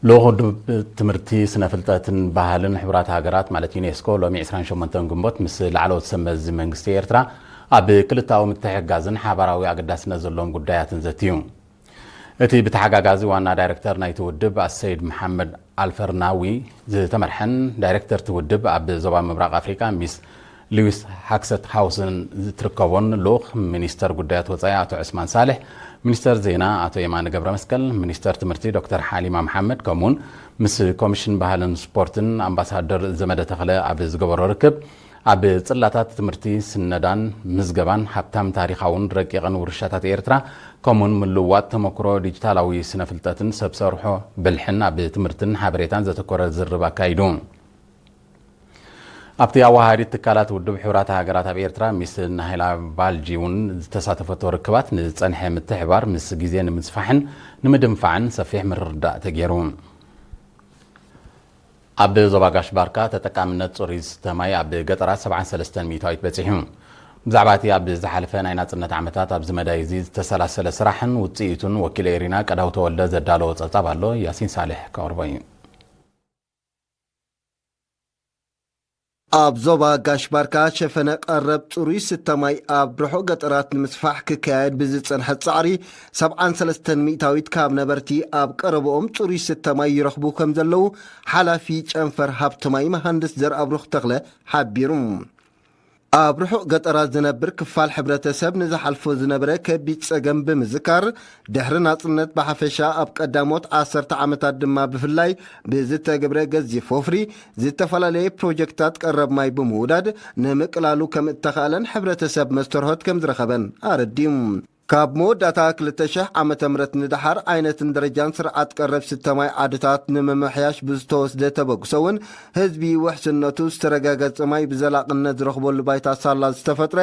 ልኡኽ ውድብ ትምህርቲ፣ ስነ ፍልጠትን ባህልን ሕቡራት ሃገራት ማለት ዩኔስኮ ሎሚ ዕስራን ሸሞንተን ግንቦት ምስ ላዕለዎት ሰብ መዚ መንግስቲ ኤርትራ ኣብ ክልተኣዊ ምትሕግጋዝን ሓባራዊ ኣገዳስነት ዘለዎም ጉዳያትን ዘትዩ። እቲ ብተሓጋጋዚ ዋና ዳይሬክተር ናይቲ ውድብ ኣሰይድ መሓመድ ኣልፈርናዊ ዝተመርሐን ዳይሬክተር እቲ ውድብ ኣብ ዞባ ምብራቕ ኣፍሪካ ሚስ ሉዊስ ሃክሰት ሃውስን ዝትርከቦን ልኡኽ ሚኒስተር ጉዳያት ወጻኢ ኣቶ ዑስማን ሳልሕ፣ ሚኒስተር ዜና ኣቶ የማነ ገብረመስቀል፣ ሚኒስተር ትምህርቲ ዶክተር ሓሊማ መሓመድ ከምኡውን ምስ ኮሚሽን ባህልን ስፖርትን ኣምባሳደር ዘመደ ተኽለ ኣብ ዝገበሮ ርክብ ኣብ ጽላታት ትምህርቲ፣ ስነዳን ምዝገባን ሃብታም ታሪኻውን ረቂቕን ውርሻታት ኤርትራ ከምኡውን ምልውዋጥ ተመክሮ ዲጂታላዊ ስነ ፍልጠትን ሰብ ሰርሖ ብልሕን ኣብ ትምህርትን ሓበሬታን ዘተኮረ ዝርርብ ኣካይዱ። ኣብቲ ኣወሃሃዲት ትካላት ውድብ ሕቡራት ሃገራት ኣብ ኤርትራ ሚስ ናሂላ ባልጂ እውን ዝተሳተፈቶ ርክባት ንዝጸንሐ ምትሕባር ምስ ግዜ ንምስፋሕን ንምድንፋዕን ሰፊሕ ምርድዳእ ተገይሩ። ኣብ ዞባ ጋሽ ባርካ ተጠቃምነት ጽሩይ ዝስተ ማይ ኣብ ገጠራት ሰብዓን ሰለስተን ሚእታዊት በጺሑ። ብዛዕባ እቲ ኣብ ዝሓለፈ ናይ ናጽነት ዓመታት ኣብዚ መዳይ እዚ ዝተሰላሰለ ስራሕን ውጽኢቱን ወኪል ኤሪና ቀዳው ተወልደ ዘዳለዎ ጸብጻብ ኣሎ፣ ያሲን ሳልሕ ከቕርቦ እዩ። ኣብ ዞባ ጋሽ ባርካ ሸፈነ ቀረብ ጽሩይ ስተ ማይ ኣብ ርሑቕ ገጠራት ንምስፋሕ ክካየድ ብዝጸንሐ ጻዕሪ፣ ሰብዓን ሰለስተን ሚእታዊት ካብ ነበርቲ ኣብ ቀረብኦም ጽሩይ ስተ ማይ ይረኽቡ ከም ዘለዉ ሓላፊ ጨንፈር ሃብቲ ማይ መሃንድስ ዘርኣብሩኽ ተኽለ ሓቢሩ። ኣብ ርሑቕ ገጠራት ዝነብር ክፋል ሕብረተሰብ ንዝሓልፎ ዝነበረ ከቢድ ጸገም ብምዝካር፣ ድሕሪ ናጽነት ብሓፈሻ ኣብ ቀዳሞት ዓሰርተ ዓመታት ድማ ብፍላይ ብዝተገብረ ገዚፍ ወፍሪ ዝተፈላለየ ፕሮጀክታት ቀረብ ማይ ብምውዳድ ንምቅላሉ ከም እተኻእለን ሕብረተሰብ መስተርሆት ከም ዝረኸበን ኣረዲኡ። ካብ መወዳእታ ክልተ ሽሕ ዓመተ ምህረት ንደሓር ዓይነትን ደረጃን ስርዓት ቀረብ ስተ ማይ ዓድታት ንምምሕያሽ ብዝተወስደ ተበግሶ እውን ህዝቢ ውሕስነቱ ዝተረጋገጸ ማይ ብዘላቕነት ዝረኽበሉ ባይታ ሳላ ዝተፈጥረ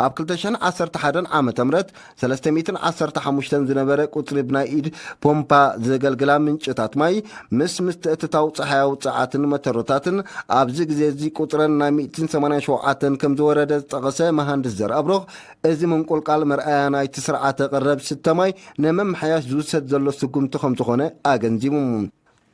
ኣብ ክልተ ሽሕን ዓሰርተ ሓደን ዓመተ ምህረት ሰለስተ ሚእትን ዓሰርተ ሓሙሽተን ዝነበረ ቁጽሪ ብናይ ኢድ ፖምፓ ዘገልግላ ምንጭታት ማይ ምስ ምትእትታው ጸሓያዊ ጸዓትን መተሮታትን ኣብዚ ግዜ እዚ ቁጽረን ናብ ሚእትን ሰማንያን ሸውዓተን ከም ዝወረደ ዝጠቐሰ መሃንድስ ዘርኣብሩኽ፣ እዚ ምንቁልቃል መርኣያ ናይቲ ስርዓተ ቀረብ ስተ ማይ ንምምሕያሽ ዝውሰድ ዘሎ ስጉምቲ ከም ዝኾነ ኣገንዚቡ።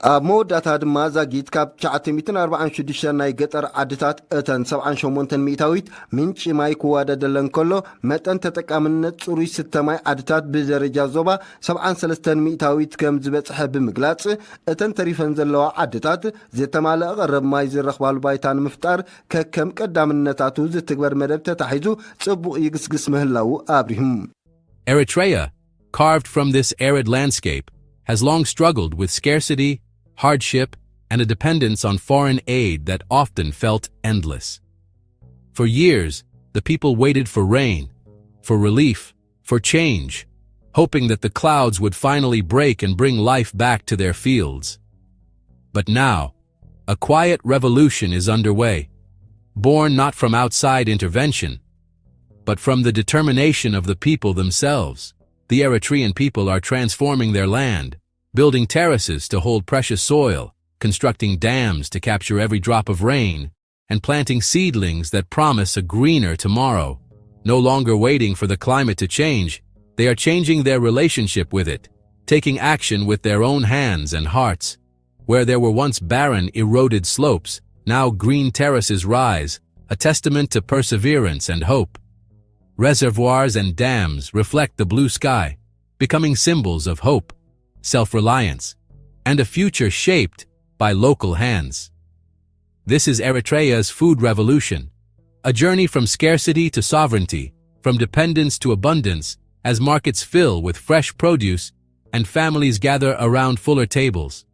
ኣብ መወዳእታ ድማ ዛጊት ካብ ትሽዓተ ሚእትን ኣርባዓን ሽዱሽተን ናይ ገጠር ዓድታት እተን ሰብዓን ሸሞንተን ሚእታዊት ምንጪ ማይ ክዋደደለን ከሎ፣ መጠን ተጠቃምነት ጽሩይ ስተ ማይ ዓድታት ብደረጃ ዞባ ሰብዓን ሰለስተን ሚእታዊት ከም ዝበጽሐ ብምግላጽ፣ እተን ተሪፈን ዘለዋ ዓድታት ዝተማልአ ቀረብ ማይ ዝረኽባሉ ባይታ ንምፍጣር ከከም ቀዳምነታቱ ዝትግበር መደብ ተታሒዙ ጽቡቕ ይግስግስ ምህላዉ ኣብሪሁ። Eritrea, carved from this arid landscape, has long struggled with scarcity, hardship, and a dependence on foreign aid that often felt endless. For years, the people waited for rain, for relief, for change, hoping that the clouds would finally break and bring life back to their fields. But now, a quiet revolution is underway, born not from outside intervention, but from the determination of the people themselves. The Eritrean people are transforming their land, building terraces to hold precious soil, constructing dams to capture every drop of rain, and planting seedlings that promise a greener tomorrow. No longer waiting for the climate to change, they are changing their relationship with it, taking action with their own hands and hearts. Where there were once barren, eroded slopes, now green terraces rise, a testament to perseverance and hope. Reservoirs and dams reflect the blue sky, becoming symbols of hope, self reliance, and a future shaped by local hands. This is Eritrea's food revolution, a journey from scarcity to sovereignty, from dependence to abundance, as markets fill with fresh produce and families gather around fuller tables.